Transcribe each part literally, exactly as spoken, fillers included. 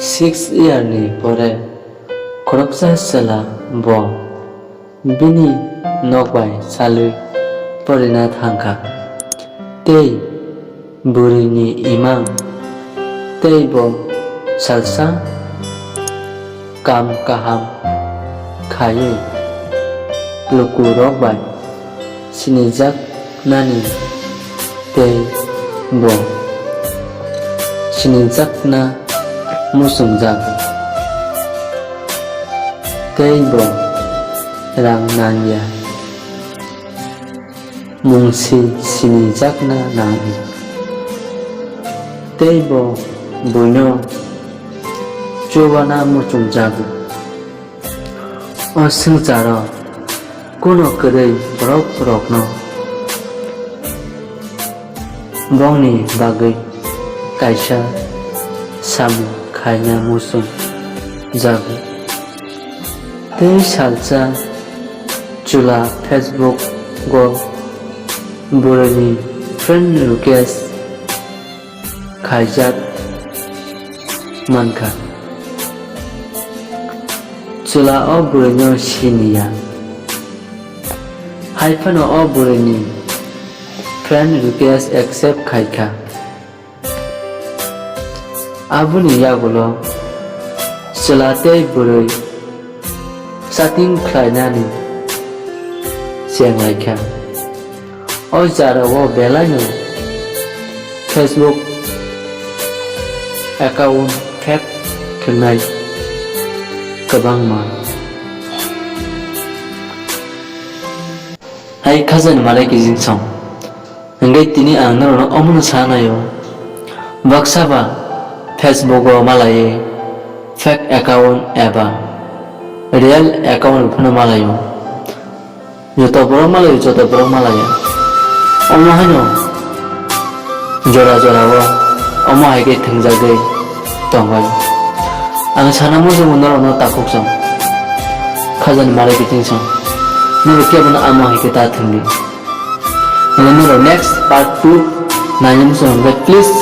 Six year ni pore khoroksa chwla bo bini nok bai salwi porina thangkha. Tei bwrwini imang tei bo salsa kam kaham khaiwi lukurok bai sinijaknani tei bo sinijakna muchungjak tei bo rang nangya. Mungsi sinijakna nango. Tei bo buino chubana muchungjago. O swngcharo kuno kwrwi borok rokno bongni bagwi kaisa samung khaina muchung jago. Tei salsa chwla Facebook o bwrwini friend request khaijak mankha. Chwla o bwrwino siniya. Haiphano o bwrwini friend request accept khaikha. Aboni yagulo chwla tei bwrwi chatting khlainani chenglaikha. O jarao belaino Facebook account hack khenai kwbangma. Hai khajani malai kijing song. Hingke tini ang norokno omono sa naio. Baksa ba Facebook o malaiwi fake account eba real account phano malaio. Joto borok malaio, joto borok malaiya. Omo haino jora jora o omo hai khe thwngjagwi tongbai. Ang sana muchungo norokno takhuk song. Khajani malai biting song. Norok kebono amo hai khe ta thwngdi. Norok next part two nainani muchungo hwnkhe please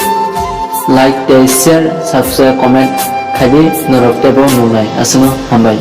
like tei share, subscribe, comment khaidi norok teibo nungnai. Aswkno hambai.